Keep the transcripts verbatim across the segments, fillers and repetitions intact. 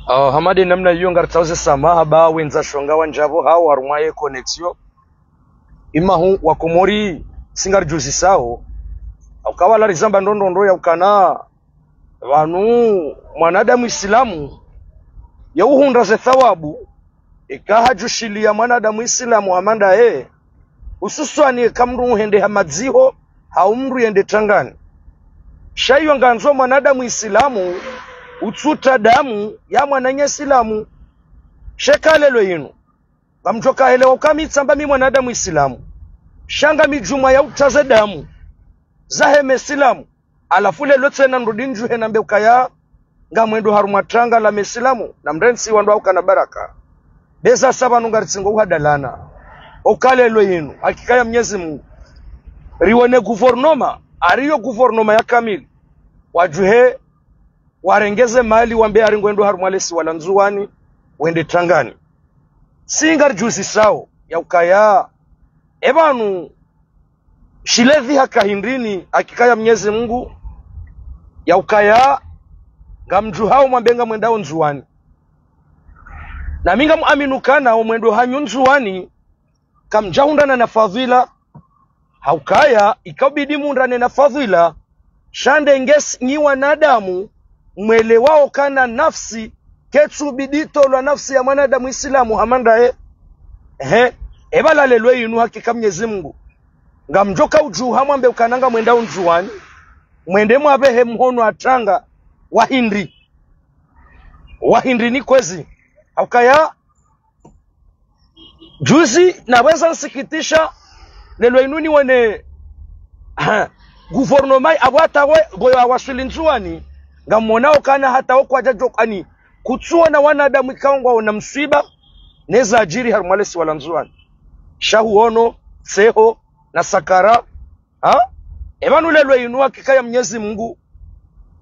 Ah, hama nde namna iyo ngaritsaho ze samaha ba wendza shonga wandjapvo hao harumwa ye connexion. Imahu wa Komori, si ngaridjuzisao. Hauka wala rizamba ndrongoo ndro ya ukana pvanu mwanadamu Isilamu, ye uhundra ze thawabu, eka hadjushiliya mwanadamu Isilamu hama ndaye, hususwani eka mndru uhende ha madziho, hau mndru yende trangani. Sha iyo ngandzo mwanadamu Isilamu utsuta damu ya mwananya Isilamu. Sha eka lelo inu, ngamdjo kahelewa uka mi tsamba mi mwanadamu Isilamu, sha ngami djumwa ya utra ze damu zahe Mesilamu. Halafu lelo tsena ndrudi ndjuhe nambe ukaya ngamwendo harumwa tranga la Mesilamu, na mrentsi wandru hauka na baraka. Be zasa pvanu ngaritsingo uhadalana. Oka lelo inu, hakika ya Mnyezi Mungu, riwone guvernoma, hariyo guvernoma ya kamili, wadjuhe warenge ze mali wambe hari ngwendo harumwa le siwa la Ndzuwani, wende trangani. Si ngaridjuzisao ya ukaya, e pvanu, shilevi haka hindrini, hakika ya Mnyezi Mungu, ya ukaya ngamdjuhao mwambe ngamwendao Ndzuwani. Na mi ngamuamini ukana omwendo hanyu Ndzuwani, kamdjahundrana na fadhila, haukaya ikaubidi muhundrane na fadhila, sha ndenge si nyi wanadamu, mwelewao ukana nafsi, ketsu bidi itolwa nafsi ya mwanadamu Isilamu hama ndaye. Ehe, e pvala lelo inu hakika Mnyezi Mungu, ngamdjoka udjuha mwambe ukana ngamwendao Ndzuwani, mwende mwapvehe mhono wa tranga wa hindri. Wa hindri ni kwezi. Haukaya, juzi napvo eza nsikitisha, lelo inu niwone, ha, guvernoma apvo hata we, ngoyo awaswili Ndzuwani, ngamwonao ukana hata wo kwadjadjo ani, kutsuona wanadamu ikao ngwaona mswiba, neza djiri harumwa le siwa la Ndzuwani. Sha huono, Tseho, na Sakara, ha? E pvanu lelo inu hakika ya Mnyezi Mungu,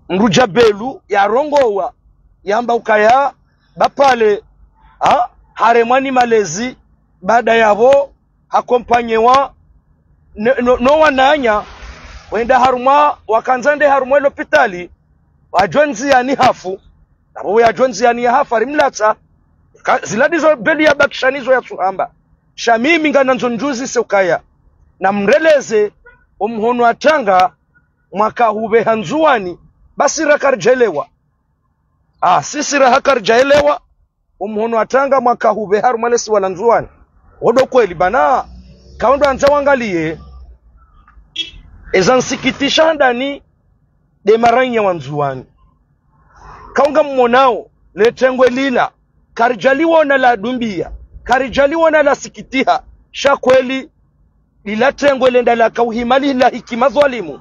mndru Djabelu yarongowa, yamba ukaya, bapvale, ha? Haremwa ni malezi, baada yapvo, hakompanyewa, no, no, no wananya, wenda harumwa, wakandza wende harumwa lopitali, wadjo ndziyani hafu, na pvo yadjo ndziyani ya hafa rimlatsa, ka, zila ndizo beli ya bakisha nizo ya tsuhamba. Sha mimi nganandzo ndjuzise ukaya, na mreleze omhono wa tranga mwaka hupveha Ndzuwani, basi rakaridjaelewa. Ah, sisi raha karidjaelewa, omhono wa tranga mwaka hupveha harumwa le siwa la Ndzuwani. Odo kweli bana, kaundro andza wangaliye, eza nsikitisha handani, nde maranya wa Ndzuwani. Kaunga mmonao, le trengwe lila, karidjaliona la dumbiya, karidjaliona la sikitiha, sha kweli, lila trengwe lenda laka uhima lilahiki madhwalimu.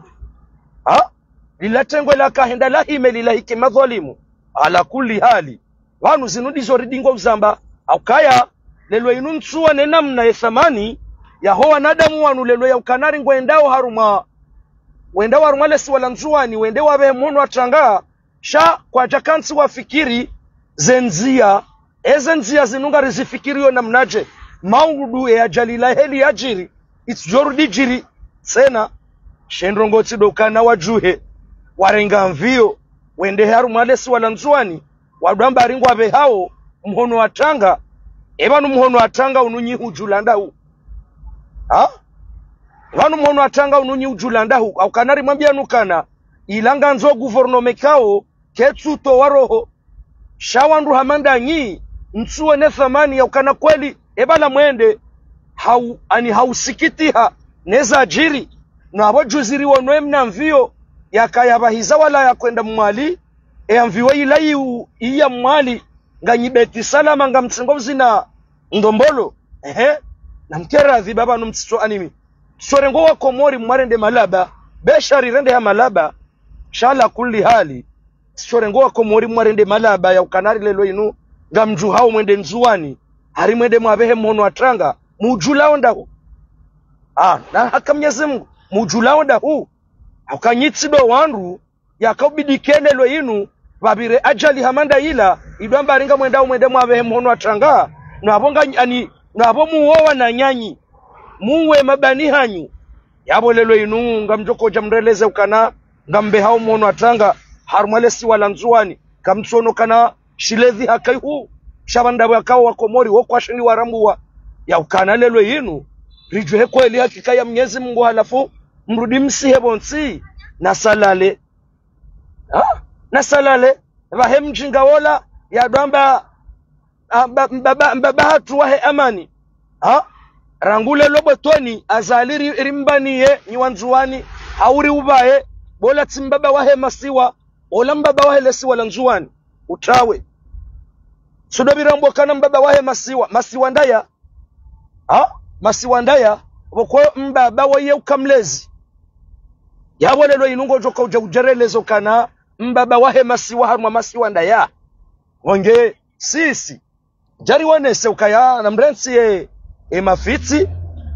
Ha? Lila trengwe laka henda lahime lilahiki madhwalimu. Ala kulli hali. Pvanu zinu ndizo ridingo uzamba, haukaya, lelo inu ntsuwa ne namna ye thamani, yaho wanadamu wanu lelo ya ukana ri ngwendao harumwa, wendao harumwa le siwa la Ndzuwani, wende wapvehe mhono wa tranga, sha kwadjakantsi wafikiri ze ndziya, eze ndziya zinu ngarizifikiriyo namnadje, maudu ye ajali la heli yadjiri, itsidjo rudi djiri tsena, she ndrongoo tsi ndo ukana wadjuhe, warenga mviyo, wende harumwa le siwa la Ndzuwani, wadwamba ri ngwapvehao mhono wa tranga, e pvanu mhono wa tranga unu nyi hudjula ndahu. Ha? Pvanu mhono wa tranga unu nyi hudjula ndahu, haukana rimwambiyani ukana, ila ngandzo guvernoma ikao, ketsu towa roho. Sha wandru hama ndanyi, ntsuwe ne thamani ya ukana kweli, e pvala mwende, hau, ani hausikitiha, neza djiri, na apvo juzi riwono emna mviyo, yakaya pvahiza wala ya kwenda Mwali, e ya mviyo ila iwu, iya Mwali, nganyi Beti Salama ngamtsingo uzina ndombolo, ehe, na mkeradhi baba no mtsitso animi. Tsorengo wa Komori mwarende malaba, besha rirende ha malaba, sha ala kulli hali, tsorengo wa Komori mwarende malaba ya ukana ri lelo inu, ngamdjuhao mwende Ndzuwani, hari mwende mwapvehe mhono wa tranga, mudjulao ndahu. Ah, na haka Mnyezi Mungu, mudjulao ndahu. Hauka nyi tsi ndo wandru, yakaubidi ke lelo inu, pvapvire ajali hama nda ila, idwamba ri ngamwendao mwende mwapvehe mhono wa tranga, na apvo nga, ani, na apvo muwo wananyanyi, muwe mabani hanyu. Yapvo lelo inu, ngamdjokodja mreleze ukana, ngampvehao mhono wa tranga, harumwa le siwa la Ndzuwani, kamtsono ukana, shilevi haka ihu, sha pvandza pvo yakao wa Komori wo kwashindi warambuwa, ya ukana lelo yinu ridjuhe kweli hakika ya Mnyezi Mungu, halafu mrudi msihe pvontsi, nasalale. Ha? Nasalale. Pvahe mdjinga wola yadjo amba, ah, mba- mbaba, mbaba hatru wahe Amani, ha? Rangu lelo botoni, Azali ri- rimbaniye nyi wa Ndzuwani, hauri ubaye, bo ola tsi mbaba wahe masiwa, ola mbaba wahe lesiwa la Ndzuwani. Utrawe. Tsi ndo pvira mbo kana mbaba wahe masiwa, masiwa ndaya. Ha? Masiwa ndaya, pvoko mbaba waye uka mlezi. Yapvo lelo yinu ngodjoka udja udjerelezo kana mbaba wahe masiwa harumwa masiwa ndaya. Wonge, sisi. Djari wonese ukaya namrentsi ye, ye mafitsi,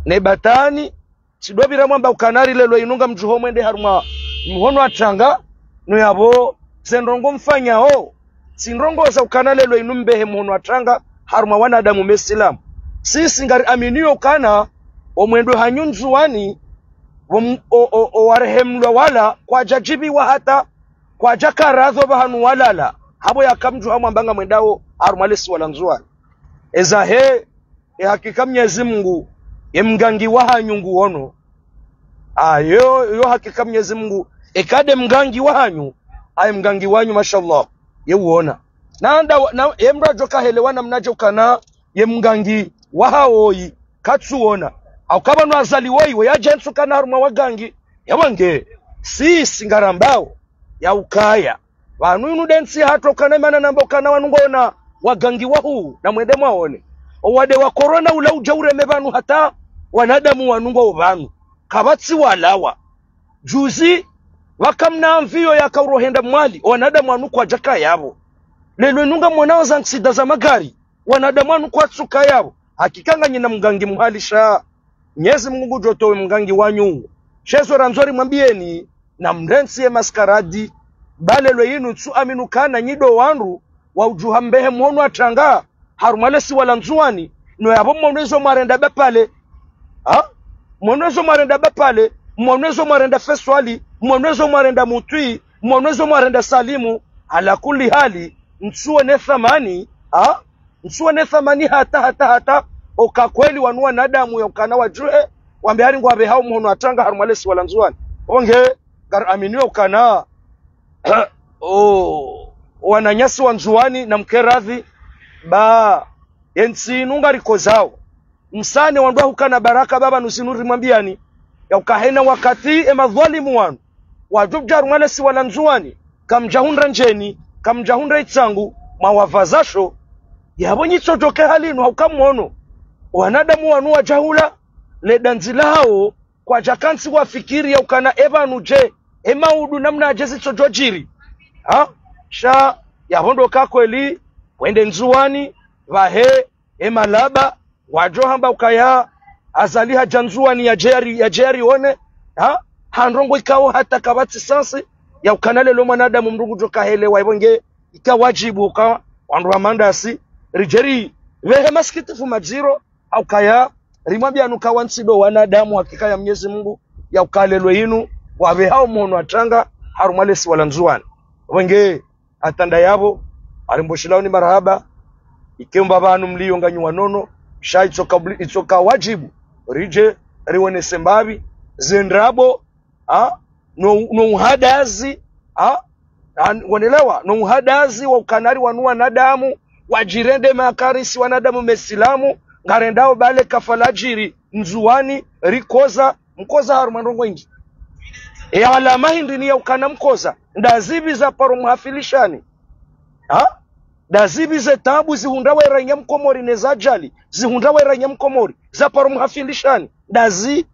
ne batwani, tsi ndo pvira mwamba ukana ri lelo yinu ngamdjuho mwende harumwa mhono wa tanga, no yapvo, ze ndrongo mfanyao, tsi ndrongo za ukana lelo yinu mbehe mhono wa tanga, harumwa wanadamu mesilamu. Sisi ngari aminio ukana, omwendo hanyu Ndzuwani, om- o- o- owarehemlwa wala, kwadjadjibiwa hata, kwadjaka radho pvahanu walala, hapvo yaka mdjuha mwamba ngamwendao harumwa lesiwa la Ndzuwani. Eza he, e hakika Mnyezi Mungu, ye mgangi wahanyu nguono. Ayo, yo hakika Mnyezi Mungu, eka nde mgangi wahanyu, aye mgangi wanyu, mashallah, ye uona. Na nda, na, ye mdru adjoka helewa namnadje ukana, ye mgangi wahawo oyi, katsuona. Au kaba no Azali woyi, we yadje ntsu kana harumwa wagangi, yapvo nge, sisi ngarambao, ya ukaya. Pvanu inu nde ntsi hatru ukana mana namba ukana wanu ngwaona wagangi wahu, na mwende mwaone. Owade wa corona ula udja ureme pvanu hata wanadamu wanu ngwao pvanu. Kapvatsi walawa. Juzi, pvaka mna mviyo yaka urohenda Mwali, wanadamu wanu kwadjaka yapvo. Lelo inu ngamwonao za nksida za magari, wanadamu wanu kwatsuka yapvo. Hakika nganyi na mgangi muhali sha. Mnyezi Mungu ngudjo towe mgangi wanyu. Shezo randzo rimwambieni, namrentsi ye maskaradi. Ba lelo yinu tsu aminu kana nyi ndo wandru, wa udjuha mbehe mhono wa tanga, harumwa lesiwa la Ndzuwani, no yapvo mwono ezo mwarenda Bapale. Ha? Mwono ezo mwarenda Bapale, mwono ezo mwarenda Feswali, mwono ezo mwarenda Mutwi, mwono ezo mwarenda Salimu, ala kulli hali, ntsuone thamani, ha? Ntsuone thamani hata, hata, hata, oka kweli wanu wanadamu ya ukana wadjuhe, wambe hari ngwapvehao mhono wa tanga harumwa lesiwa la Ndzuwani. Onge, ngari aminio ukana, o, wananyasi wa Ndzuwani na mkeradhi, ba, ye ntsi inu ngarikozao. Msane wandru wahukana baraka baba nusinu rimwambiani. Ya ukahena wakati e madhwalimu wanu. Wadjudja harumwa lesiwa la Ndzuwani. Kamdjahundra Ndjeni, kamdjahundra Itsangu, mwawavazasho. Yapvo nyitsodjoke halinu hauka mwono. Wanadamu wanu wadjahula, le dandzi lahawo, kwadjakantsi wafikiri ya ukana e pvanu dje, e maudu namnadje zitsodjodjiri. Ha? Sha, yapvo ndo ka kweli, wende Ndzuwani, pvahe, e malaba, wadjo hamba ukaya, Azali hadja Ndzuwani yadje yari, yadje yarione, ha? Ha ndrongo ikao hata kapvatsi sansi, ya ukana lelo mwanadamu mdru ngudjoka helewa, ipvo nge, ika wadjibu uka, wandru wa mandasi, ridjeri, pvehe masikitifu madziro, ha ukaya, rimwambiani uka wantsi ndo wanadamu hakika ya Mnyezi Mungu, ya uka lelo yinu, wapvehao mhono wa tanga, harumwa lesiwa la Ndzuwani. Wenge, hata nda yapvo, arimbo shilaoni marahaba, ike mba pvanu mlio nganyi wanono, sha itsoka bli- itsoka wadjibu, ridje, rionese mbapvi, ze ndrabo, ha? No, no uhadazi, ha? An- wanelewa, no uhadazi wa ukana ri wanu wanadamu, wadjirende makarisi wanadamu mesilamu, ngarendao bale kafala djiri, Ndzuwani, rikoza, mkoza harumwa ndrongo indji. E alama hindri ni ya ukana mkoza, ndazipvi za paro muhafilishani. Ha? Ndazipvi ze tabu zihundra we rainya mkomori ne za ajali, zihundra we rainya mkomori, za paro muhafilishani. Ndazi,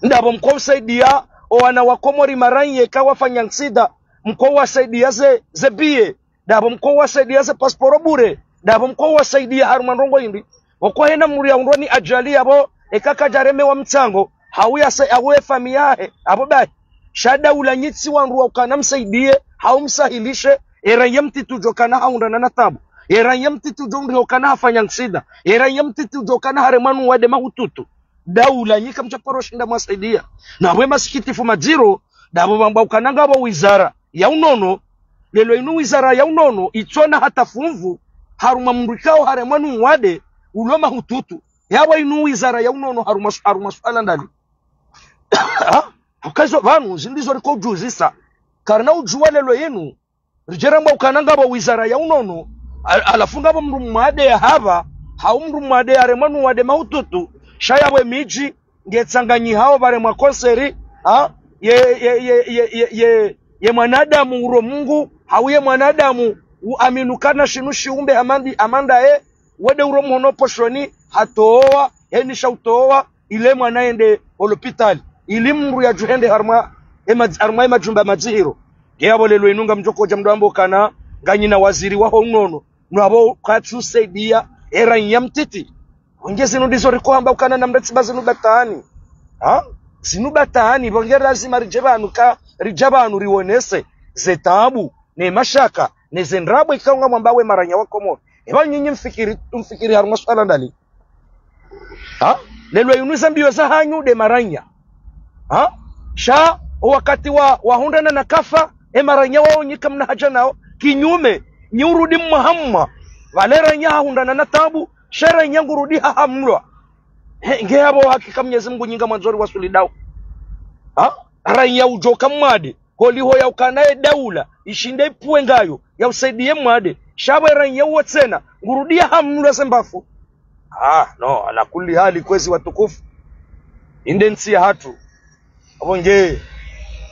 ndapvo mko usaidia, o wana wa Komori marainya ka wafanya nksida, mko wasaidia ze, ze biye, ndapvo mko wasaidia ze pasporo bure, ndapvo mko wasaidia harumwa ndrongo indri. Woko hena mdru ya undrwa ni ajali yapvo, eka kadjaremewa mtsango, hau ya sa- hau ye famiyi yahe, apvo bahi. Sha daula nyitsi wandru wa ukana msaidie, hau msahilishe, e rainya mtiti udjo kana haundrana na tabu. E rainya mtiti udjo undri ukana hafanya nksida. E rainya mtiti udjo kana haremwa nu wade mahututu. Daula nyi kamdja paro shinda mwasaidia. Na pvwe masikitifu madziro, ndapvo pvamba ukana ngapvo wizara ya unono, Leo inu wizara ya unono itsona hata funvu harumwa mdru ikao haremwa nu mwade ulo mahututu. Yapvo inu wizara ya unono harumwa su-, harumwa suala ndali. Ha? Hauka izo pvanu, zinu ndizo riko udjuzisa. Karina udjuwa leo inu, ridje ramba ukana ngapvo wizara ya unono, al-, halafu ngapvo mdru mwade ya hapva, hau mdru mwade haremwa nu wade mahututu, sha yapvo emidji, nge tsanganyihao pvaremwa konseri, ha? Ye, ye, ye, ye, ye, ye, ye mwanadamu uro Mungu, hau ye mwanadamu uamini ukana shinu shiumbe hamandi, hamanda ye, wende uro mhono poshoni, hatowa, heni sha utowa, ile mwana yende holopitali, ili mdru yadjuhende harumwa, ema-, harumwa emajumba madzihiro. Nge yapvo leo inu ngamdjo kodja mdru amba ukana, nganyina waziri waho unono, nwapvo kwatsu saidia, eranya mtiti. Wonge zinu ndizo riko hamba ukana namna tsiba zinu batwani. Ha? Zinu batwani, wonge lazima ridje pvanu ka, ridja pvanu riwonese, ze taabu, ne mashaka, ne ze ndrabo ikao ngamwamba we maranya wa Komori. Eba nyinyi mfikiri, mfikiri harumwa suala ndali. Ha? Leo inu ze mbio zahanyu nde maranya. Ha? Sha, o wakati wa, wahundrana na kafa, e maranya wao nyi kamna haja nao, kinyume, nyi urudi mwahamwa, pvale ranya hahundrana na taabu, sha ranya ngurudi hahamlwa. He, nge yapvo hakika Mwenyezi Mungu nyi ngamwandzo riwasulidao. Ha? Ranya udjoka mwade, holiho ya ukana ye daula, ishinde ipvuwe ngayo, ya usaidiye mwade, sha pvo ranya uwo tsena, ngurudi yahamlwa ze mbavu. Ah, no, ala kulli hali kwezi watukufu. Inde ntsi yahatru. Apvo nge,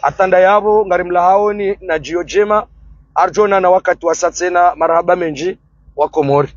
hata ndayapvo, ngarimlahaoni na djio djema, ardjo onana wakati wasa tsena, marahaba mendji, wa Komori.